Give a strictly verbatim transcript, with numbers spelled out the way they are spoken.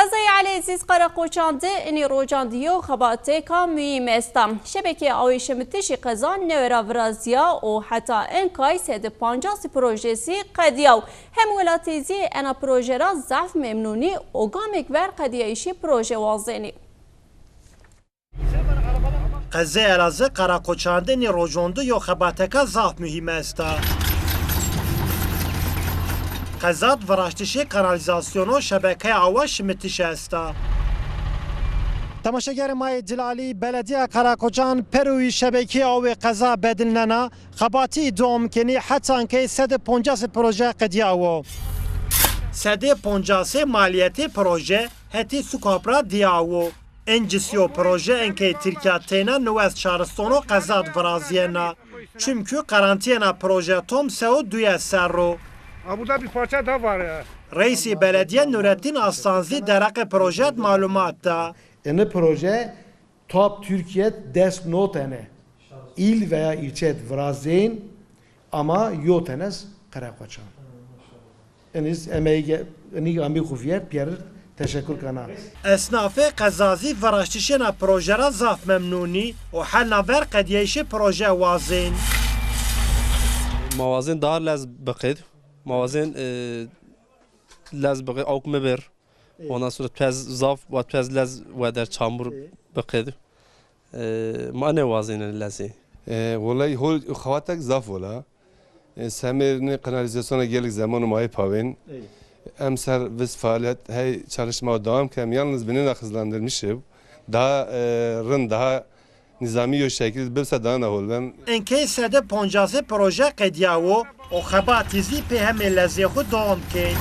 Qezayê Elezîz Qereqoçan de inî rocan de yew xebatêka muhîm esta. Şebekeyê awê şimitişî qeza newe ra virazîya û heta enkay sed û pancas projeyî qedîyaw. Hemwelatî zî ena proje ra zaf memnûn î û gamêk ver qedîyayîşê proje wazenî. Qezê Elazığ Qereqoçan de nî rojon de yo xebateka zaf muhîm esta. Qeza de viraştişê kanalîzasyon û şebekeya awa şimitiş esta. Temaşegerê ma yê cilalî, Belediya Qereqoçan perowî şebekeyê awê qeza bedilnena, xebatî dewam kenî, heta enkey sed û poncasê proje qedîyawo. Sed û poncasê malîyetê proje hetê Sukap ra dîyawo. Encisî yo proje enkey Tirkîya teyna newes şaristono qeza de virazîyena. Çimkû qerantîyena proje tom se û duye serr o. Ha, burada bir parça daha var ya. Reîsê beledîye Nurettin Aslan zî derheqê proje de malumat da. Ini proje top Türkiye de des no tene il veya ilçe de virazên ama yo tenes Qereqoçan. Eniz emeği ge-, eni amî xu vîyer, pîyer teşekkür kana. Esnafê qeza zî viraştişêna proje ra zaf memnûn î û helna ver qedîyayîşê proje wazên. Ma wazên daha lez biqêd. Ma wazên, e, lez biqêd, awk mi bir. Ondan sonra twez zaf wa twez lez weder çamur biqêd. E, ma nêwazêne lezê. E, wulay hol xewatek zaf wula. E, semêr nê kanalîzasyona gelek zeman û ma hê pawên. Ey. Emser vist faaliyet hey çalışma devam kem. Yalnız binêna hızlandırmış ib. Daha, e, rind, daha nizamî yo şekil bibse daha na hol ben. Enkey sed û poncasê proje qedîyawo û xebatî zî pê hemê lezê xwu dewam kên.